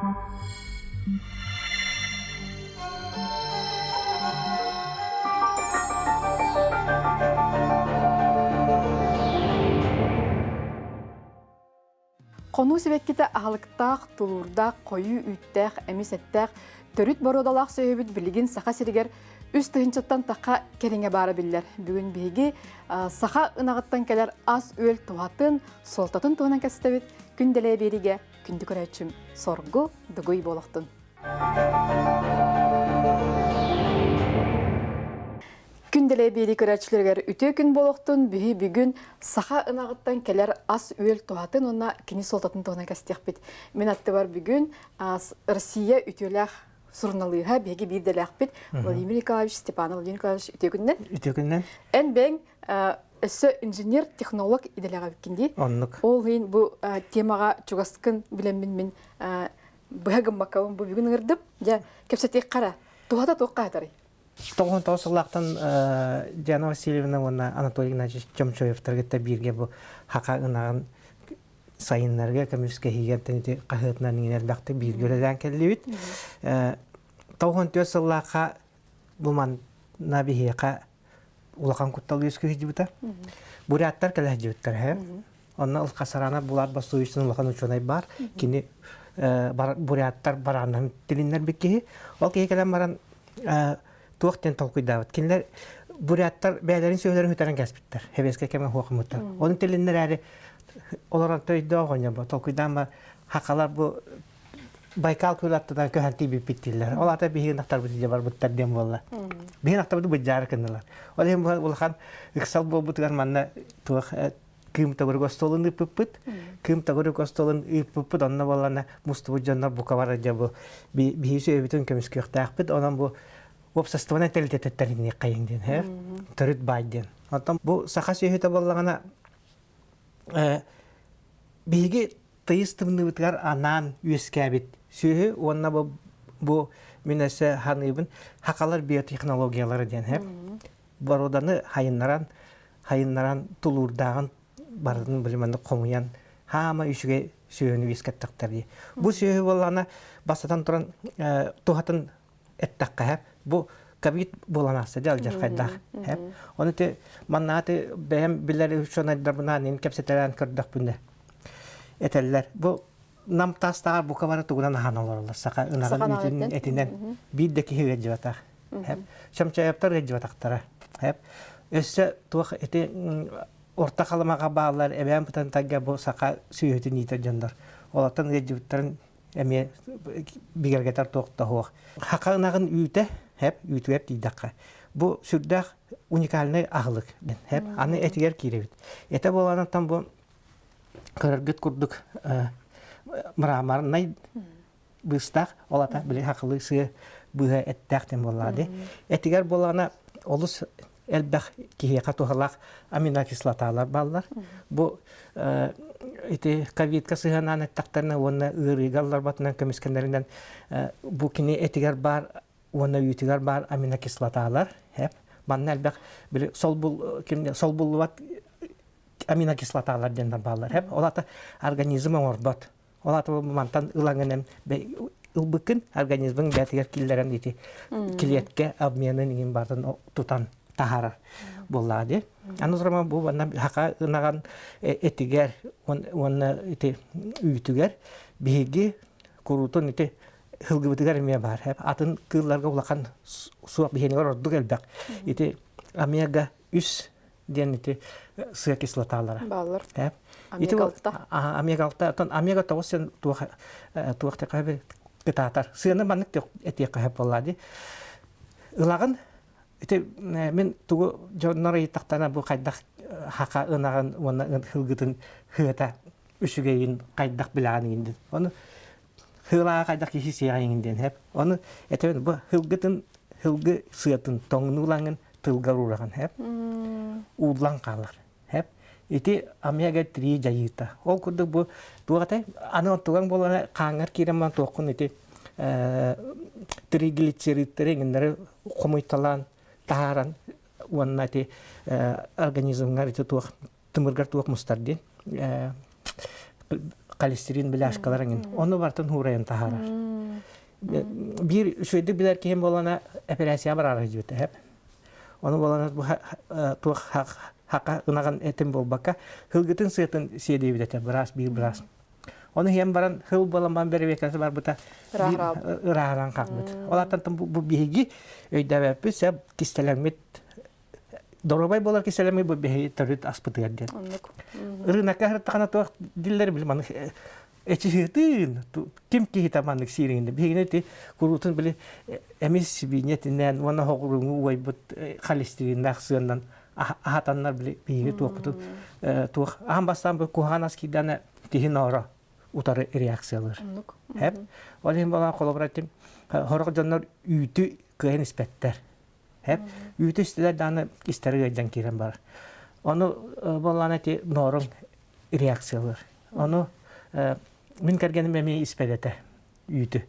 Хонуу сибэккитэ аһылыктаах, тулуурдаах, хойуу үүттээх, эмис эттээх, төрүт боруодалаах сүөһүбүт билигин Саха сиригэр үс тыһыынчаттан тахха кэриҥэ баара биллэр. Бүгүн биһиги саха ынаҕыттан кэлэр ас-үөл туһатын, суолтатын туһунан кэпсэтэбит. Күн дэлэйэ биэриигэ күндү көрөөччүм соргу дугуй буолуохтун. Күн дэлэй биэрии көрөөччүлэригэр үтүө күн буолуохтун. Биһи бүгүн саха ынаҕыттан кэлэр ас-үөл туһатын уонна кини суолтатын туһунан кэстиэхпит. Мин аттыбар бүгүн Россия үтүөлээх суруналыыһа биһиги биир дэлээхпит Владимир Николаевич Степанов Владимир Николаевич үтүө күннэн. Үтүө күннэн. Эн бэйэҥ өссө инженер-технолог идэлээх эбиккин дии. Оннук. Ол иһин бу темаҕа чугаскын билэммин мин быһа гыммаккабын бу бүгүн ыҥырдым. Дьэ, кэпсэтиэх хара. Туһата туохха хатарый? 99 сыллаахтан Диана Васильевна уонна Анатолий Игнатьевич Чомчоевтар кытта бииргэ бу хака ынаҕын сайыннарга көмүскэһиигэ ити хаһыатынан иҥин элбэхтик бииргэ үлэлээн кэллибит. 94 сыллаахха бу манна биһиэхэ улахан куттал үөскүү сылдьыбыта. Буряттар кэлэ сылдьыбыттар һэ. Онно Хасарана Булат Бастуевичтан улахан учуонай бар. Кини буряттар барааннарын тилиннэрбит киһи. Ол киһи кэлэн баран туох диэн толкуйдаабыт. Кинилэр буряттар бэйэлэрин сүөһүлэрин сүтэрэн кэспиттэр. Хэбиэскэ кэмэ хуохумуттар. Оны тилиннэрээри олорон төйдөөх оҕонньор толкуйдаан бар хакалар бу Байкал күөл аттынан көһөн тиийбиппит дииллэр. Ол ата биһиги ынахтарбыт илдьэ барбыттар диэн буолла. Биһиги ынахтарбыт быдьаары гыннылар. Ол иһин улахан ыксал буолбутугар манна туох кыым төгүрүк остуолун ыыппыппыт. Кыым төгүрүк остуолун ыыппыппыт онно буоллана мустубут дьоннор бука бары дьэ бу биһиги сүөһүбүтүн көмүскүөхтээхпит. Онон бу уопсастыбаннай тэрилтэтиттэр инниэххэйиҥ диэн, һэ? Төрүт баай диэн. Оттон бу саха сүөһүтэ буоллаҕына биһиги тыйыс тымныыбытыгар анаан үөскээбит сүөһү уонна бу, бу мин өссө ханыыбын хакалар биотехнологиялара диэн һэп бороданы хайыннаран хайыннаран тулуурдааҕын барытын билиманны хомуйан хаама үчүгэй сүөһүнү үөскэттэхтэр дии. Бу сүөһү буоллаҕына бастатан туран туһатын эттэххэ һэп бу ковид буолан ааста дьэ алдьархайдаах һэп ону ти маннааты бэйэм билэр учуонайдарбынаан ин кэпсэтэлээн көрдөхпүнэ этэллэр бу нам таастааҕар бука бары тугунан аһаан олороллор саха ынаҕын үүтүн этинэн биир да киһи ыалдьыбатах һэп чамчайаптар ыалдьыбатахтара һэп өссө туох ити орто халымаҕа бааллар эбээн бытантайга бу саха сүөһүтүн иитэр дьоннор олортон ыалдьыбыттарын эмиэ бигэргэтэр туох да суох. Хака ынаҕын үүтэ, хэп, үүтүгэр тиийдэххэ, бу сүрдээх уникальнай аһылык. Хэп, аны этигэр киирэбит. Этэ буоланаттан бу көрөргүт курдук мраморнай быыстаах, ол ата били хакылыы сыа быыһа эттээх диэн буоллаҕа дии. Этигэр буоллаҕына олус элбэх киһиэхэ туһалаах аминокислоталар бааллар. Бу ити ковидка сыһыанаан эттэхтэринэ уонна ыарыыга ылларбатынан көмүскэнэринэн бу кини этигэр баар уонна үүтүгэр баар аминокислоталар манна элбэх били солбул солбуллубат аминокислоталар диэннэр бааллар ол ата организм оҥорбот Ол аата мантан ылаҥын ылбыккын организмың бээтигэр киллэрэн ити клетка обменын иҥин бартын тутан таһаарар буоллаҕа дии. Аны туран бу манна хака ынаҕан этигэр уонна ити үүтүгэр биһиги куруутун ити хылгыбытыгар эмиэ баар. Атын кыылларга улахан суох биһиэнигэр ордук элбэх. Ити омега үс диэн ити сыа кислоталара. Бааллар. Ити омега алта, оттон омега тоҕус сен туох туох тэкэби кытаатар. Сыаны маннык этиэххэ сөп буоллаа дии. Ылагын ити мин тугу дьоннор ыйыттахтарына бу хайдах хака ынаҕын уонна хылгытын хыата үчүгэйин хайдах билэҕин иҥин Ону хыылааҕа хайдах киһи сиэҕин иҥин диэн хэп. Ону этэбин бу хылгытын хылгы сыатын тоҥнуулаҥын тылгар уураҕын хэп ууллан хаалар хэп ити омега 3 дьайыыта ол курдук бу туох этэй аны оттугаҥ буолана хааҥҥар киирэн баран туоххун ити триглицеридтэри иҥиннэри хомуйталаан таһааран уонна ити организмҥар ити туох тымыргар туох мустар диэн. Холестерин бляшкалар эҥин. Ону бартын хуурайан таһаарар. Биир үчүгэйдик билэр киһим буолана эпэрээссийэ бараары сылдьыбыта эһэп. Ону буолан бу туох хака ынаҕын этин буолбакка хылгытын сыатын сиэдиэбит этэ быраас биир быраас. Ону иһэн баран хыл буолан баран бэрэбиэркэлэсэ барбыта ырааһыран хаалбыт. Ол аттан бу биһиги өйдөөбөппүт сөп кистэлэҥмит доруобай буолар кистэлэҥмит бу биһиги төрүт аспытыгар диэн. Ырыынакка сырыттахына туох диллэр били маннык эчиһыытын ким киһитэ маннык сиириҥин биһигини ити куруутун били эмис сибиинньэтинэн уонна хоҕуруҥу уойбут холестериннаах сыаннан аһатаннар били биһиги туохпутун туох аан бастаан бу куһаҕан ас киирдэҕинэ киһи норо утары реакциялыыр. Хэп. Ол иһин буолан холобура этим сорох дьоннор үүтү кыайан испэттэр. Хэп. Үүтү истилэр даҕаны истэри ыалдьан киирэн барар. Ону буоллаҕына ити норуҥ реакциялыыр. Ону мин кэргэним эмиэ испэт этэ үүтү.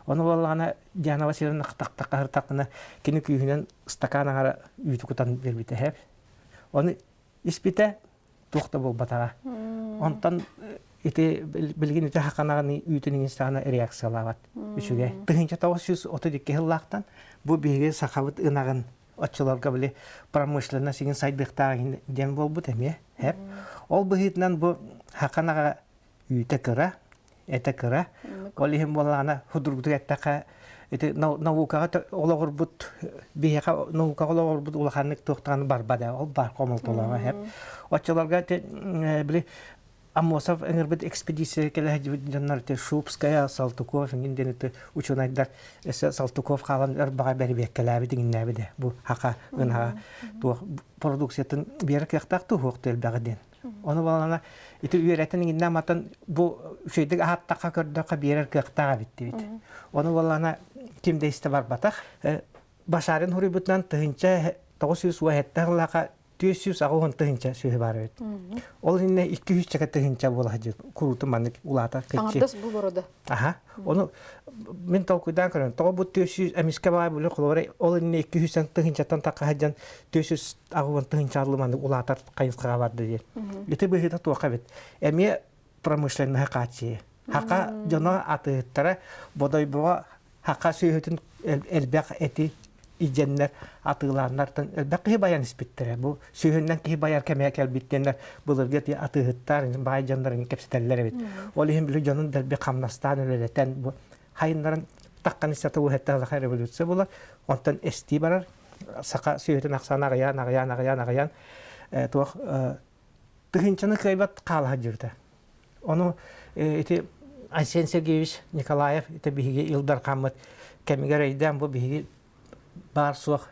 Ону буоллаҕына Диана Васильевна тахтаххаһыртахпына кини күүһүнэн стакан аҥара үүтү кутан биэрбитэ хэп. Ону испитэ туох да буолбатаҕа. Онтон ити билигин ити хаханаҕын үүтүн иҥин саҕана реакциялаабат үчүгэй. 1932 сыллаахтан бу биһиги сахабыт ынаҕын оччолорго били промышленность иҥин сайдыахтаах диэн буолбут эмиэ. Ол быһыытынан бу хаханаҕа үүтэ кыра, этэ кыра. Ол иһин буоллаҕына судургутук эттэххэ ити наукаҕа олоҕурбут биһиэхэ наукаҕа олоҕурбут улаханнык туохтаан барбат ээ ол баар хомолтолооҕо эһэп. Оччолорго ити били Аммосов ыҥырбыт экспедиция кэлэ сылдьыбыт дьоннор ити Шубская, Салтыков иҥин диэн ити учуонайдар өссө Салтыков хаалан өр баҕа бэрибиэккэлээбит иҥиннээбит ээ бу хаха ынаҕа туох продукциятын биэрэр кыахтаах туһуох элбэҕи диэн. Ону балана ити үөрэтэн иҥиннэ аматын бу үчүгэйдик аһаттахха көрдөххө биэрэр кыахтаах эбит дибит. Ону балана ким да истэ барбатах. Башарин хуруйбутунан 1997 сыллаахха 480 тыһыынча сүөһү баар эбит. Ол иннэ 200 чака тыһыынча буола сылдьыбыт. Куруутун маннык улаата кыччы. Аҥардас бу борода. Аха. Ону мин толкуйдаан көрөн, тоҕо бу 400 эмискэ баай булу холобура ол иннэ 200 тыһыынчаттан тахха сылдьан 480 тыһыынчаалыы маннык улаатар хайысхаҕа барда диэн. Ити быһыыта туохха эбит. Эмиэ промышленноһы хааччыйыы. Хака дьоно атыыһыттара Бодойбоҕо хака сүөһүтүн элбэх эти идьэннэр атыылааннартан элбэх киһи байан испиттэрэ. Бу сүөһүннэн киһи байар кэмэ кэлбит диэннэр былыргы ити атыыһыттар баай дьоннор кэпсэтэллэр эбит. Ол иһин били дьонун дэлби хамнастаан үлэлэтэн бу хайыннарын таххан истэ уһэттээх революция буолар. Онтон эстии барар. Саха сүөһүтүн ахсаана аҕыйаан аҕыйаан аҕыйаан аҕыйаан туох тыһыынчаны кыайбат хаалаһа дьүртэ. Ону ити Айсен Сергеевич Николаев ити биһиги Ил Дархаммыт кэмигэр өйдөөн бу биһиги баар суох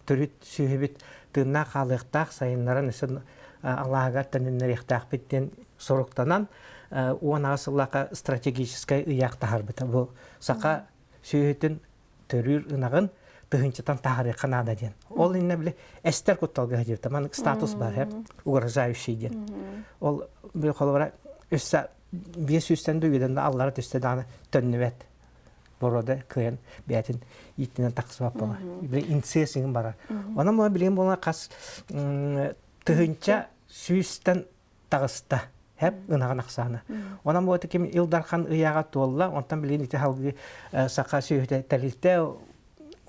төрүт сүөһүбүт тыыннаах хаалыахтаах сайыннаран өссө алааһыгар төнүннэриэхтээхпит диэн соруктанан 18 сыллаахха стратегическай ыйаах таһаарбыта. Бу саха сүөһүтүн төрүүр ынаҕын тыһыынчатан таһаарыахха наада диэн. Ол иннэ били эстэр кутталга сылдьыбыта. Маннык статус бар һэп угрожающий диэн. Ол бу холобура өссө биэс сүүстэн да үйэдэн да аллара түстэ даҕаны төннүбэт борода кыайан бэйэтин ииттинэн тахсыбат буолар. Били инцесс иҥин барар. Онон була билигин буолан хас тыһыынча сүүстэн таҕыста. Хэп ынаҕын ахсаана. Онон бу ким Ил Дархан ыйааҕа туолла, онтон билигин ити салгыы саха сүөһүтэ тэрилтэ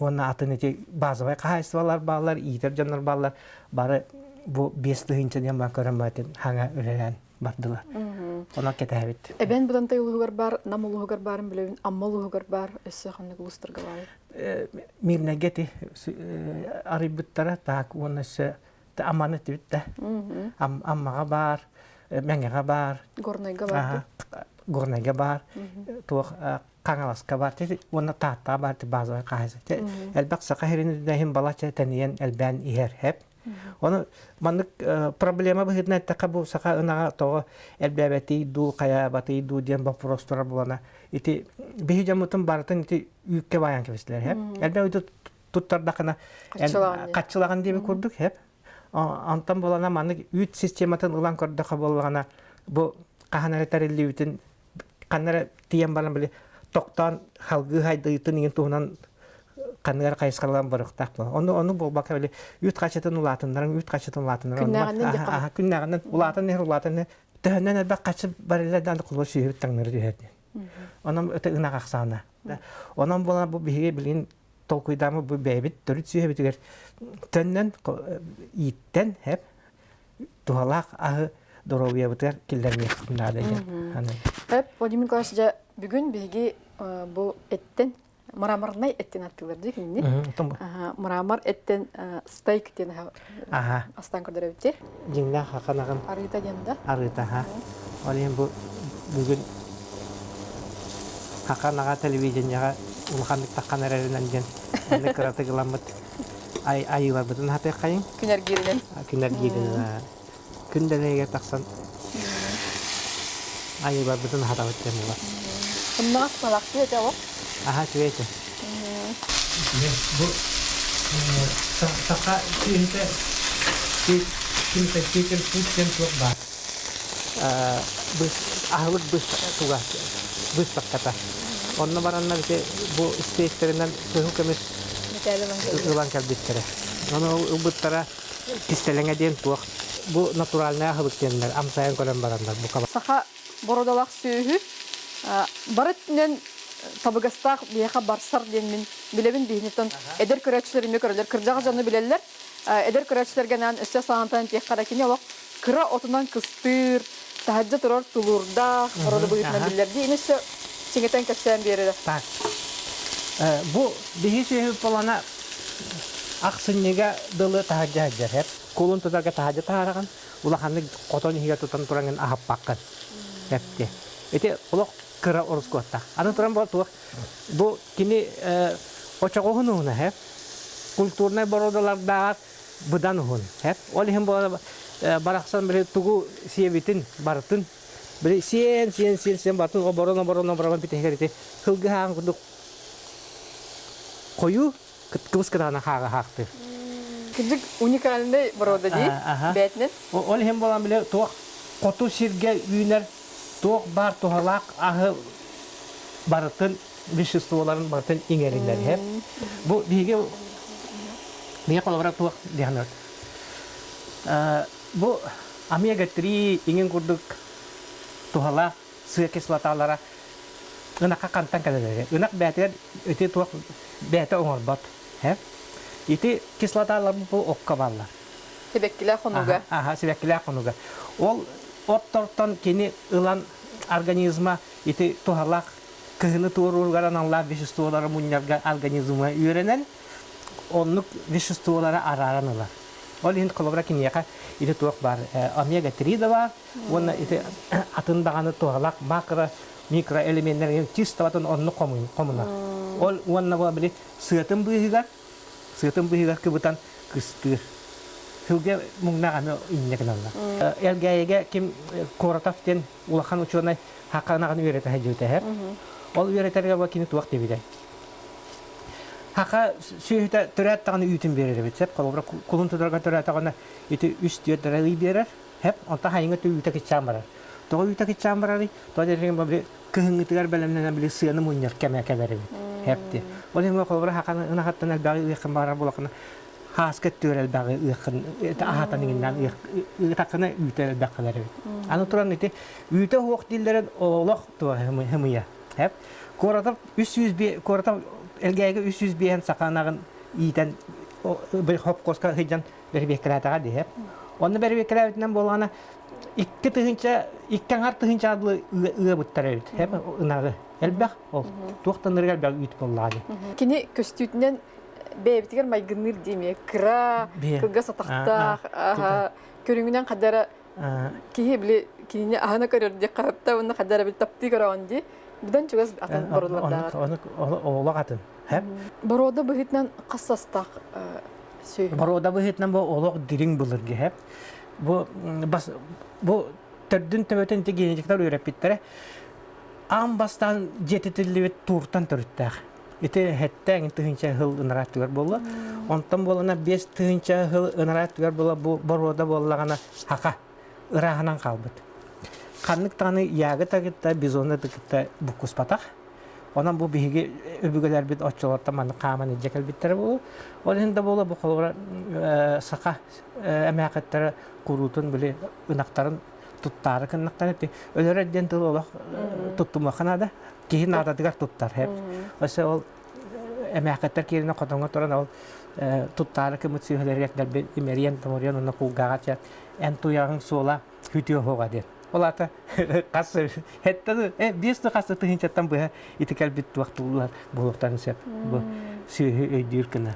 уонна атын ити базовай хаһаайыстыбалар бааллар, иитэр дьоннор бааллар, бары бу 5 тыһыынча диэн баар көрөн баатын хаҥа үлэлээн бардылар. Онон кэтэһэбит. Эбэн Бытантай улууһугар баар, Нам улууһугар баарын билэбин, Амма улууһугар баар, өссө ханнык улуустарга баар? Мирнэйгэ ити арыйбыттара, так уонна өссө Амманы этибит да. Аммаҕа баар, Мэҥэҕэ баар. Горнайга баар. Горнайга баар, туох Хаҥаласка баар уонна Тааттаҕа баар базовай хаһаайыстыба. Элбэх саха сирин үрдүнэн балачча тэнийэн элбээн иһэр хэп. Ону маннык проблема быһыытынан эттэххэ бу саха ынаҕа тоҕо элбээбэтий дуу, хайаабатый дуу диэн боппуруостара булана ити биһи дьоммутун барытын ити үүккэ баайан кэбистилэр хэп. Элбэх үүтү туттардахына хаччылаҕын диэби курдук хэп. Онтон буолана маннык үүт систематын ылан көрдөхө буоллаҕына бу хаһан эрэ тэриллибитин ханна эрэ тиийэн баран били тохтоон халгыы хайдыытын иҥин туһунан ханныгар хайысхалаан барыахтаах буолар. Ону ону буолбакка били үүт хаччытын улаатыннаран үүт хаччытын улаатыннаран күннээҕинэн улаатан иһэр улаатан иһэр. Төһөннөн элбэх хаччы барылар даҕаны холобур сүөһүбүт таҥнары түһэр диэн. Онон это ынах ахсаана. Онон буолан бу биһиги билигин толкуйдааммыт бу бэйэбит төрүт сүөһүбүтүгэр төннөн ииттэн хэп туһалаах аһы доруобуйабытыгар киллэрмиэхпит наада диэн. Хэп Владимир Николаевич дьэ бүгүн биһиги бу эттен мраморнай эттен аттылар дии кинини. Мрамор эттен стейк диэн астаан көрдөрөбүт Дьиҥнээх хаханаҕын арыыта диэн да? Арыыта ха. Ол иһин бу бүгүн хаханаҕа телевидениеҕа улаханнык таххан эрэринэн диэн маннык кыратык ыламмыт айыыларбытын хатыаххайыҥ. Күн эргииринэн. Күн эргииринэн. Күн дэлэйигэр тахсан айыыларбытын аһатабыт диэн буолар. Сымнаҕас талахтыы этэ ол. Аха, үчүгэй этэ. Бу саха сүөһүтэ ким путь диэн туох баар. Аһылык туга быыстапката. Онно бараннар ити бу стейктеринэн кыһыл көмүс ылан кэлбиттэрэ. Ону ылбыттара кистэлэҥэ диэн туох бу натуральнай аһылык диэннэр амсайан көрөн бараннар бу Саха бородалаах сүөһү бары өттүнэн табыгастаах биһиэхэ барсар диэн мин билэбин биһиниттэн эдэр көрөөччүлэр эмиэ көрөллөр кырдьаҕас дьону билэллэр эдэр көрөөччүлэргэ анаан өссө саҥатан этиэххэ эрэ кини олох кыра отунан кыстыыр таһырдьа турар тулуурдаах борода быһыытынан биллэр дии ини өссө чиҥэтэн кэпсээн биэрэрэ так бу биһи сүөһү полана ахсынньыга дылы таһырдьа сылдьар һэп кулун тутарга таһырдьа таһаараҕын улаханнык хотон иһигэр тутан тураҥын аһаппаккын эпти ити олох кыра ороскуоттаах аны туран бу туох бу кини очоҕоһун уһуна һэп культурнай боруодалардааҕар быдан уһун һэп ол иһин барахсан били тугу сиэбитин барытын били сиэн сиэн сиэн сиэн барытын оборон оборон оборон бүтэһигэр ити сылгы курдук хойуу кыбыс кытаанах хааҕы хаахтыыр. Кырдьык уникальный порода дии бээтинэн. Ол иһин буолан били туох хоту сиргэ үүнэр туох баар туһалаах аһы барытын веществоларын барытын иҥэринэр иһэр. Бу биһиги биһиги холобура туох диэн бу омега-3 иҥин курдук туһалаах сыа кислоталара ынахха хантан кэлэллэр ынах бээтигэр ити туох бэйэтэ оҥорбот ити кислоталар бу окко бааллар сибэккилээх хонуга аха сибэккилээх хонуга ол оттортон кини ылан организма ити туһалаах кыһыны туорууругар аналлаах веществолары мунньарга организма үөрэнэн оннук веществолары арааран ылар ол иһин холобура киниэхэ ити туох баар омега-3 да баар Уонна ити атын даҕаны туһалаах макро микроэлеменнэрин чистоватын оннук хомунар. Ол уонна бу били сыатын быыһыгар сыатын быыһыгар кыбытан кыстыыр. Сылга муҥнаах аны инньэ гыналлар. Элгээйигэ ким Коротов диэн улахан учуонай хаканаҕын үөрэтэ сылдьыбыта Ол үөрэтэргэ бу кини туох диэбитэй? Хака сүөһүтэ төрөөт даҕаны үүтүн биэрэр эбит. Сөп холобура кулун тутарга төрөөтөҕүнэ ити үс түөрт эрэ ый биэрэр. Хэп, онтон хайыҥа өттө үүтэ кыччаан барар. Тоҕо үүтэ кыччаан барарый? Тоҕо диэтэргин били кыһыҥҥытыгар бэлэмнэнэн били сыаны мунньар кэмэ кэлэр эбит. Хэп диye. Ол иһин холобура хакан ынахаттан элбэҕи ыаххын баҕарар буолаххына хааска өттүгэр элбэҕи ыаххын аһатан иҥиннээн ыытаххына үүтэ элбэх кэлэр эбит. Аны туран ити үүтэ уһуох дииллэрин олох туох хымыйа. Хэп. Куоратап 300 куоратап Элгээйигэ 305 саха ынаҕын иитэн били хопкуоска сылдьан бэрэбиэркэлээтэҕэ диһэр. Онно бэрэбиэркэлээбитинэн буоллаҕына 2 тыһыынча, 2,5 тыһыынча дылы ыабыттар эбит. Ынаҕы. Элбэх ол. Туохтан элбэх үүт буоллаҕа дии. Кини көстүүтүнэн бэйэбитигэр майгынныыр диэмиэ кыра, кылгас атахтаах, көрүҥүнэн хадара киһи били кинини аһына көрөр диэх хаһыпта уонна хадара били таптыы көрөҕүн дии. Быдан чугас атын боруодалардааҕар. Олох атын. Боруода быһыытынан хас састаах сүөһү? Боруода быһыытынан бу олох дириҥ былыргы һэп. Бу бас бу төрдүн төбөтүн ити генетиктар үөрэппиттэрэ. Аан бастаан дьиэтитиллибит тууртан төрүттээх. Ити хэттэ тыһыынча сыл ынараа түгэр буолла. Онтон буолана 5000 сыл ынараа түгэр буола бу боруода буоллаҕына хака ырааһынан хаалбыт. Ханнык даҕаны ягы да кытта, бизоны да кытта буккуспатах. Онон бу биһиги өбүгэлэрбит оччолортон маннык хааман илдьэ кэлбиттэрэ буолуо. Ол иһин да буолуо бу холобура саха эмээхиттэрэ куруутун били ынахтарын Туттаары кыннахтан эти өлөрөр диэн тыл олох туттумуохха наада. Киһи наадатыгар туттар. Өссө ол эмээххиттэр кииринэ хотоҥҥо туран ол туттаары кымыт сүөһүлэригэр дэлби имэрийэн томоруйан уонна кулгааҕар чэ эн туйаҕыҥ суола күтүө оһоҕо диэн. Ол аата хас хэттэ биэс да хас тыһыынчаттан быһа ити кэлбит туох тыллар буолуохтарын сөп бу сүөһү өйдүүр гына.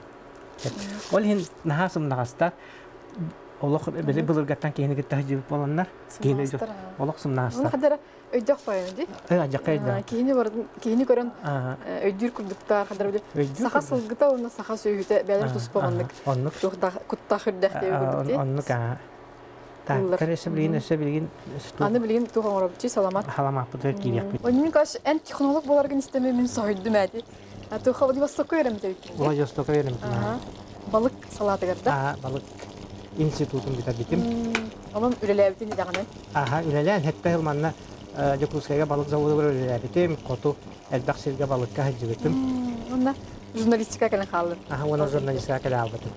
Ол иһин наһаа сымнаҕастар олох били былыргаттан киһини кытта сылдьыбыт буоланнар киһини олох сымнаҕастар. Өйдөөх поэма дии. Адьакка өйдөөх. Киһини барытын киһини көрөн өйдүүр курдуктаах хадара били саха сылгыта уонна саха сүөһүтэ бэйэлэр туспа оннук оннук туохтаах куттаах үрдээх диэби курдук дии. Оннук аа. Так, өссө билигин өссө билигин Аны билигин туох оҥоробут саламат. Саламаппытыгар киириэхпит. Оннун каш эн технолог боларгын истеме мин соһуйдум эти. Туха Владивостокка үөрэммит Владивостокка үөрэммитим. Балык салаатыгар да? Балык институтун бүтэрбитим. Онон үлэлээбитин идэҕинэн? Аха, үлэлээн хэттэ сыл манна Дьокуускайга балык заводугар үлэлээбитим, хоту элбэх сиргэ балыкка сылдьыбытым. Уонна журналистика кэлэн хааллым. Аха, уонна журналистика кэлэ хаалбытым.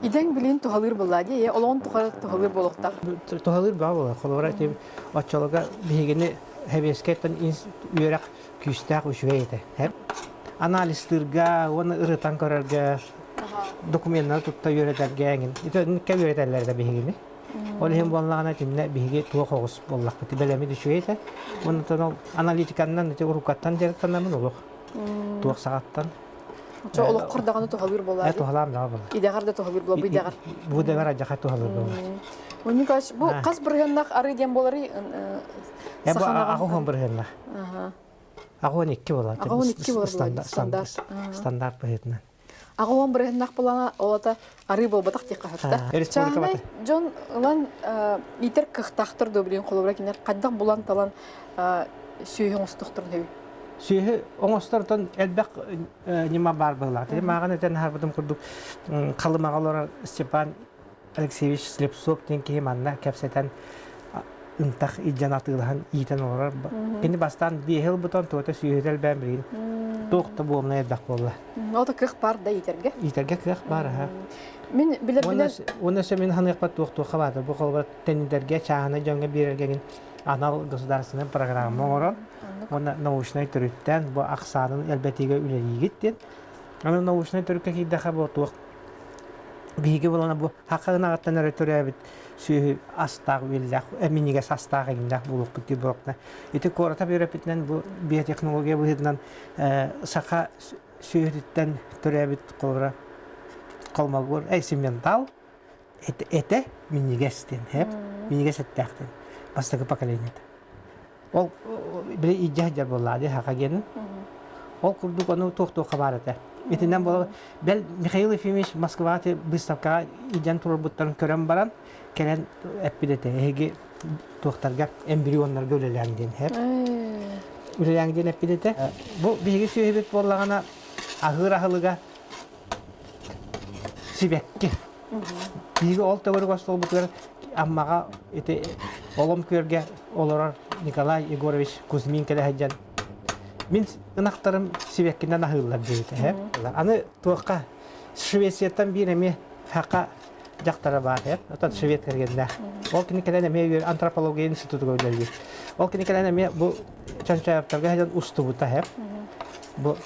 Идэҥ билин туһалыыр буолла дии, олоҕун тухары туһалыыр буолуохтаах. Туһалыыр баа буолар. Холобура, ити оччолорго биһигини Сэбиэскэйтэн үөрэх күүстээх үчүгэй этэ. Анализтыырга уонна ырытан көрөргө, докуменнары тутта үөрэтэргэ эҥин. Ити үөрэтэллэр да биһигини. Ол иһин буоллаҕына итиннэ биһиги туох оҕус буоллахпыт бэлэмит үчүгэй этэ. Онтон ол аналитиканнан ити уруккаттан дьарыктанаммын олох туох саҕаттан. Очо олоххор даҕаны туһалыыр буолаа. Э туһалаам даҕа буолар. Идэҕэр да туһалыыр буолар, бу идэҕэр. Бу идэҕэр адьаха туһалыыр буолар. Ой, Николаевич, бу хас бырыһыаннах арыы диэн буоларый? Э бу аҕыс бырыһыаннах. 82 буолар. 82 буолар стандарт. Стандарт быһыытынан. 80 бырыһыаннах буолана олата арыы буолбатах диэххэ сөп Чааһынай дьон ылан иитэр кыахтаахтар дуо билигин холобура кинилэр хайдах булан талан сүөһү оҥостохторун сөбүй? Сүөһү оҥостортон элбэх ньыма баар быһыылаах. Мааҕын этэн аһарбытым курдук Халымаҕа олорор Степан Алексеевич Слепцов диэн киһи манна кэпсэтэн ынтах илдьэн атыылаһан иитэн олорор. Кини бастаан биэһи ылбытан туота сүөһүтэ элбээн билигин туох да буолна элбэх буолла. Ол да кыах баар да иитэргэ? Иитэргэ кыах баар аха. Мин билэр Уонна өссө мин ханыахпар туох-туохха баата. Бу холобура тэнитэргэ чааһынай дьоҥҥо биэрэргэ анал государственнай программа оҥорон уонна научнай төрүттээн бу ахсаанын элбэтиигэ үлэлиигит диэн. Аны научнай төрүккэ киирдэххэ бу туох Биһиги буолана бу саха ынаҕыттан эрэ төрөөбүт сүөһү астаах үөллээх, минньигэс астаах эҥиннээх буолуохпут дии буолуохтана. Ити куората үөрэппитинэн бу биотехнология быһыытынан саха сүөһүтүттэн төрөөбүт холобура холмогор эй симментал этэ минньигэс диэн хэп минньигэс эттээх диэн бастакы поколениета. Ол били илдьэ сылдьар буоллаҕа дии саха генин. Ол курдук ону туох-туохха баар этэ. Итинэн буола бэл Михаил Ефимович Москваҕа выставкаҕа илдьэн турарбыттарын көрөн баран кэлэн эппит этэ. Эһиги туохтарга эмбрионнарга үлэлээҥ диэн эп. Үлэлээҥ диэн эппит этэ. Бу биһиги сүөһүбүт буоллаҕына аһыыр аһылыга сибэкки. Биһиги ол төгүрүк остуолбутугар Аммаҕа ити Олом күөлгэ олорор Николай Егорович Кузьмин кэлэ сылдьан мин ынахтарым сибэккинэн аһыыллар диэбитэ. Аны туохха Швецияттан биир эмиэ хака дьахтара баар һэ отон швед кэргэннээх. Ол кини кэлэн эмиэ антропология институтугар үлэлиир. Ол кини кэлэн эмиэ бу Чанчаевтарга сылдьан устубута һэ. Бу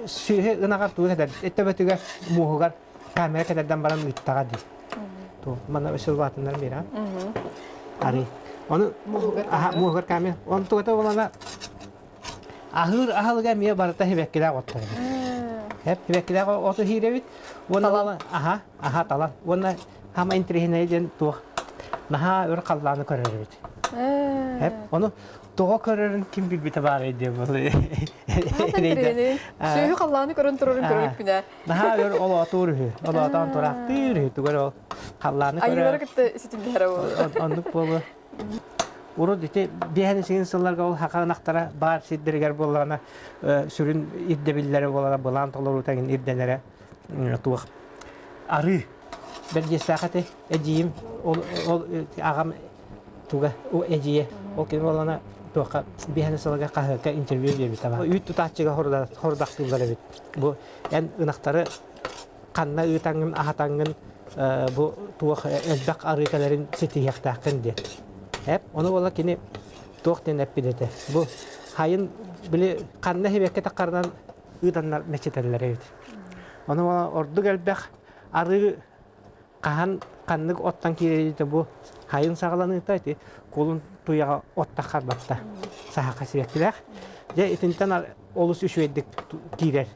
сүөһү ынаҕар тугу кэтэр төбөтүгэр муоһугар камера кэтэрдэн баран ыыттаҕа дии. Ту манна өссө улаатыннар биэрэ. Арый. Ону муоһугар камера. Он тугата болана аһыыр аһылыга эмиэ барыта хибэккилээх оттор эбит. Хеп хибэккилээх оту хиирэбит. Уонна аха аха талан. Уонна хама интириэһинэй диэн туох наһаа өр халлааны көрөр эбит. Хеп ону тоҕо көрөрүн ким билбитэ баарай диэн буолуо. Сүөһү халлааны көрөн турарын көрөрүк ээ. Наһаа өр олоотуур үһү. Олоотоон тураахтыыр үһү. Тугар ол халлааны көрөр. Айыылары кытта ситимнэһэрэ буолуо. Оннук буолуо. Урут ити биэһэн сигин сылларга ол хака ынахтара баар сирдэригэр буоллаҕына сүрүн ирдэбиллэрэ буолара былаан толоруута ирдэнэрэ туох арыы бэрдиэстээх этэ эдьиийим ол ол аҕам туга эдьиийэ ол кини буоллаҕына туохха биэһэн сылга хаһыакка интервью биэрбитэ баар үүт тутааччыга хорудахтыыллар эбит бу эн ынахтары ханна ыытаҥҥын аһатаҥҥын бу туох элбэх арыы кэлэрин ситиһиэхтээххин диэн. Эп, ону буола кини туох диэн эппит этэ. Бу хайын били ханна иһибэккэ таххарынан ыытаннар мэччитэллэр эбит. Ону буола ордук элбэх арыы хаһан ханнык оттон киирэритэ бу хайын саҕаланыыта ити кулун туйаҕа оттаххар батта саһаха сибэккилээх. Дьэ итинтэн олус үчүгэйдик киирэр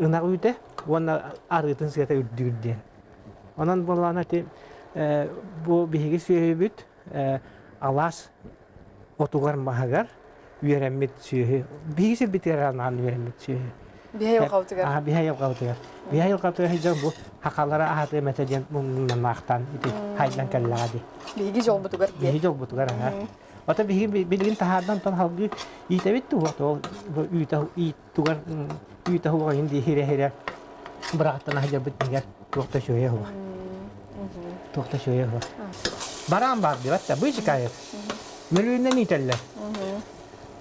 ынах үүтэ уонна арыытын сыата үрдүүр диэн. Онон буоллаҕына ити бу биһиги сүөһүбүт алаас отугар маһыгар үөрэммит сүөһү биһиги сирбитигэр анаан үөрэммит сүөһү. Биһи айылҕабытыгар. Биһи айылҕабытыгар. Биһи айылҕабытыгар сылдьан бу хахалара аһатыам этэ диэн муҥнанаахтаан ити хайдан кэллэҕэ дии. Биһиги дьолбутугар диэн. Биһиги дьолбутугар аһа. Ото биһиги билигин таһаардан тон халгыы иитэбит туох ол үүтэ иит тугар үүтэ хуоҕайын дии хире-хире быраҕаттан аһдьарбыт нигэр туох да үчүгэйэ хуох. Туох да үчүгэйэ хуох. Бараан баар диэбэт да быычыкаайык. Мөлүйүнэн иитэллэр.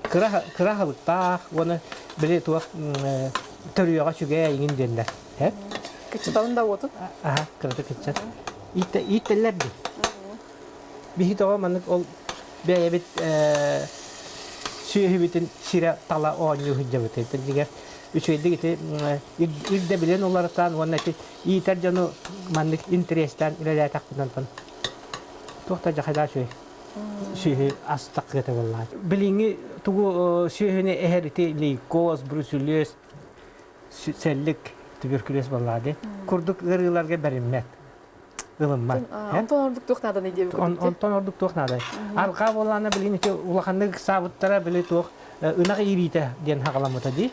Кыра кыра халыктаах уонна били туох төрүөҕэ үчүгэй иҥин диэннэр. Һэ? Кыччатабын да уотун. Аха, кырата кыччат. Ииттэллэр дии. Биһи тоҕо маннык ол бэйэбит сүөһүбүтүн сирэ тала оонньуу сылдьабыт. Дьиҥэр үчүгэйдик ити ирдэбилин уларытан уонна ити иитэр дьону маннык интэриэстээн үлэлээтэхпинэ онтон туох да дьахайдаа үчүгэй сүөһү ас таххыата буоллаҕа. Билиҥҥи тугу сүөһүнү эһэр ити лейкоз, бруцеллез, сэллик, туберкулез буоллаҕа дии. Курдук ыарыыларга бэриммэт. ылыммат. Онтон ордук туох нааданый диэбит Онтон ордук туох наадай. Арҕаа буоллаҕына билигин ити улаханнык ыксаабыттара били туох ынах иириитэ диэн хаҕаламмыта дии.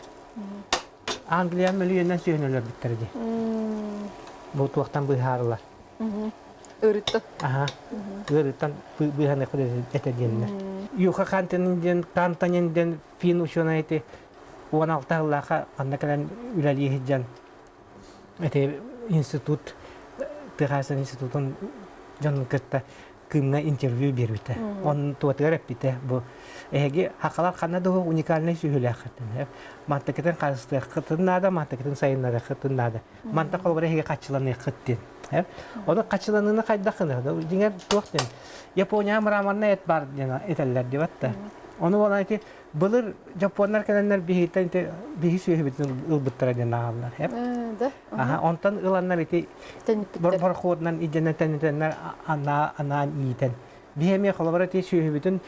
Англия мөлүйүөннэн сүөһүнү өлөрбүттэрэ дии. Бу туохтан быыһаарылар. Ыарыттан. Аха. Ыарыттан быыһаныахпыт этэ диэннэр. Юха Кантанин диэн Кантанин диэн фин учуонай ити 16 сыллаахха ханна кэлэн үлэлии сылдьан ити институт тыа институтун дьонун кытта Кыымҥа интервью биэрбитэ. Он туотугар эппитэ бу эһиги хахалар ханна да уникальнай сүһүлээххитин мантыкытын харыстыаххытын наада, мантыкытын сайыннарыаххытын наада. Манта холобура эһиги хаччыланыаххыт диэн. Ону хаччыланыыны хайдах гына? Дьиҥэр туох диэн Япония мраморный эт бар диэн этэллэр диэбэт да. Ону буолан ити Былыр дьоппуоннар кэлэннэр биһиттэн ити биһи сүөһүбүтүн ылбыттара диэн ааҕаллар. Да. Аха, онтон ыланнар ити борохуотунан идьэнэн тэнитэннэр анаан иитэн. Биһи эмиэ холобура ити сүөһүбүтүн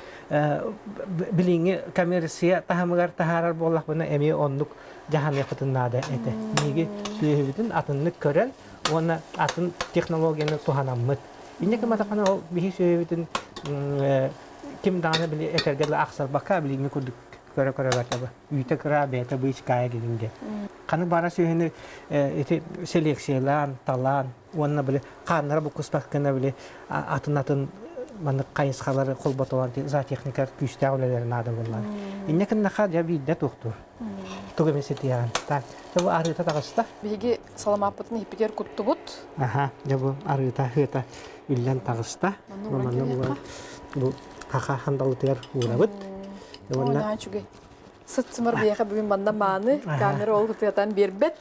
билиҥҥи коммерция таһымыгар таһаарар буоллахпына эмиэ оннук дьаһаныахпытын наада этэ. Биһиги сүөһүбүтүн атыннык көрөн уонна атын технологияны туһанаммыт. Инньэ гымматаххына ол биһи сүөһүбүтүн ким даҕаны били этэргэ дылы ахсарбакка билиҥҥи курдук көрө-көрө барда үүтэ кыра бэйэтэ быычкаайа гинин диэн. Ханнык баара сүөһүнү ити селекциялаан, талаан уонна били хааннара буккуспат гына били атын-атын маннык хайысхалары холботолон зоотехника күүстээх үлэлэрэ наада буоллаҕа. Инньэ гыннаха дьэ биирдэ туохтуур. Тугу эмэ ситиэҕин. Так, дьэ бу арыыта таҕыста. Биһиги саламааппытын иһиппитигэр куттубут. Аха, дьэ бу арыыта ыата үллэн таҕыста. Манна бу хаха хандалытыгар уурабыт. Уонна үчүгэй. Сыт-сымар биһиэхэ бүгүн манна мааны, камера ол тыатан биэрбэт.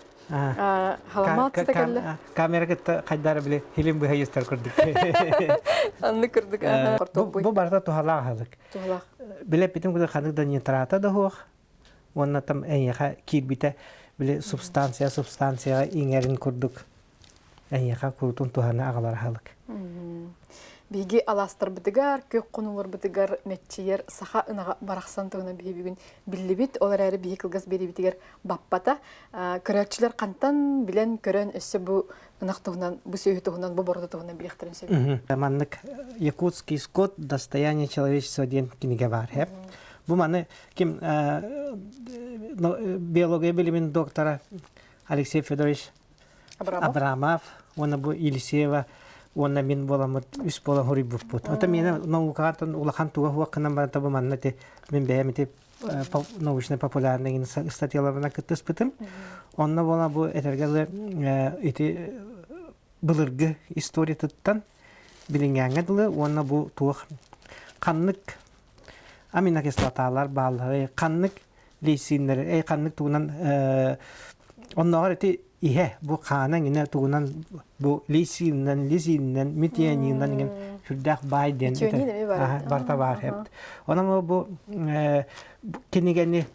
Халамаат сыта кэллэ. Камера кытта хайдары били хилим быһа юстар курдук. Анны курдук. Бу барыта туһалаах аһылык. Туһалаах. Билэппитин курдук ханнык да нитрата да суох. Уонна там эйиэхэ киирбитэ били субстанция субстанцияҕа иҥэрин курдук эйиэхэ куруутун туһаны аҕалар аһылык. Биһиги алаастарбытыгар, күөх хонууларбытыгар мэччийэр саха ынаҕа барахсан туһунан биһи бүгүн биллибит. Ол эрээри биһи кылгас биэриибитигэр баппата. Көрөөччүлэр хантан билэн көрөн өссө бу ынах туһунан, бу сүөһү туһунан, бу борода туһунан билиэхтэрин сөп. Маннык Якутский скот достояние человечества диэн кинигэ баар. Бу маны ким биология билимин доктора Алексей Федорович Абрамов уонна бу Елисеева уонна мин буоламмыт үс буолан хоруйбуппут. Ото миэнэ наукаҕа улахан туга хуаккынан баран табы манна ти мин бэйэм ити научно популярный статьяларына кыттыспытым. Онно буола бу этэргэ ити былыргы историятыттан билиҥҥээҥҥэ дылы уонна бу туох ханнык аминокислоталар бааллары ханнык лейциннэри эй ханнык тугунан оннооҕор ити иһэ бу хаана иҥинэ тугунан бу лейциннэн лизиннэн метиониннан иҥин. Сүрдээх баай диэн барыта баар эбит. Онон бу кинигэни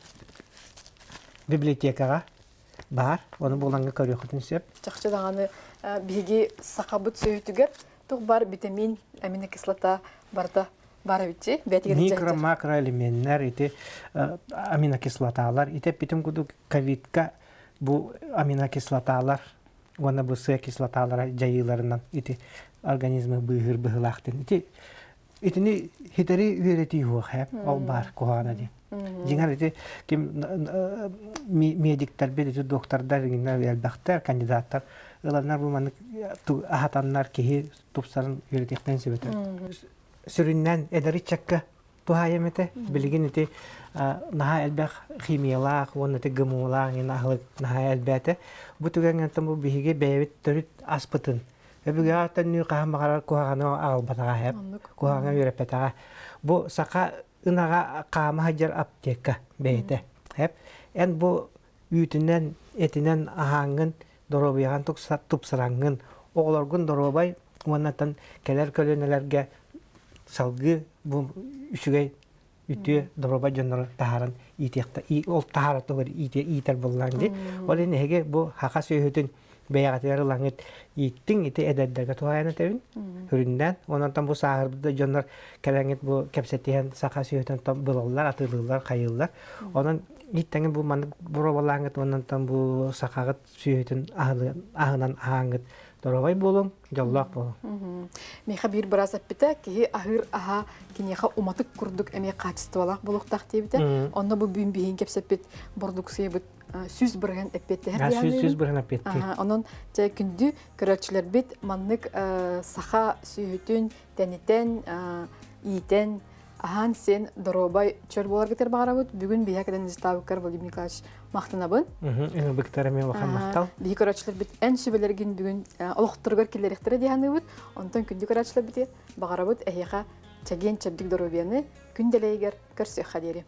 библиотекаҕа баар, ону буланга көрүөххүтүн сөп. Чахчы даҕаны биһиги сахабыт сүөһүтүгэр туох баар витамин, аминокислота барыта баар эбитчи. Микро, макроэлеменнэр, ити аминокислоталар, ити эппитим курдук ковидка бу аминокислоталар уонна бу сыа кислоталара дьайыыларынан ити организмы быыһыыр быһыылаах диэн. Ити итини хитэри үөрэтии суох ол баар куһаҕана диэн. Дьиҥэр ити ким медиктэрбит ити доктордар элбэхтэр, кандидаттар ыланнар бу маннык аһатаннар киһи тупсарын үөрэтиэхтэрин сөп этэ. Сүрүннээн эдэр ыччакка туһаайым этэ. Билигин ити наһаа элбэх химиялаах уонна ити ГМО-лаах аһылык наһаа элбээтэ. Бу түгэҥҥэ бу биһиги бэйэбит төрүт аспытын өбүгэҕэ төннүү хаһан баҕарар куһаҕаны аҕалбатаҕа һэп, куһаҕаҥа үөрэппэтэҕэ. Бу саха ынаҕа хаама сылдьар аптека бэйэтэ. Һэп. Эн бу үүтүнэн, этинэн аһааҥҥын, доруобуйаҕын тупсараҥҥын, оҕолоргун доруобай уоннаттан кэлэр көлүөнэлэргэ салгыы бу үчүгэй үтүө доруобай дьоннору таһааран иитиэхтэ ол таһаара тугар иитэр буоллаан дии. Ол иһин эһиги бу хаха сүөһүтүн бэйэҕитигэр ылаҥыт ииттиҥ ити эдэрдэргэ туһаайан этэбин сүрүннээн онон бу сааһырбыт дьоннор кэлэҥҥит бу кэпсэтиһэн саха сүөһүтүн булаллар атыылыыллар хайыыллар онон ииттэҥин бу маннык боруобалааҥҥыт уоннантан бу сахаҕыт сүөһүтүн аһынан аһааҥҥыт доруобай буолуҥ дьоллоох буолуҥ Миэхэ биир быраас эппитэ киһи аһыыр аһа киниэхэ уматык курдук эмиэ хаачыстыбалаах буолуохтаах диэбитэ онно бу бүгүн биһиги кэпсэппит бородууксуйабыт 100% эппиэттэһэр диэн 100% эппиэттиир. Онон дьэ күндү көрөөччүлэрбит маннык саха сүөһүтүн тэнитэн, иитэн, аһаан сиэн доруобай чөл буоларгытыгар баҕарабыт. Бүгүн биһиэхэ кэлэн дьыстаабыккар Владимир Николаевич махтанабын. Ыҥырбыктар эмиэ улахан махтал. Биһи көрөөччүлэрбит эн сүбэлэргин бүгүн олохторугар киллэриэхтэрэ дии саныыбыт. Онтон күндү көрөөччүлэрбит баҕарабыт эһиэхэ чэгиэн чэбдик доруобуйаны күн дэлэйигэр көрсүөххэ диэри.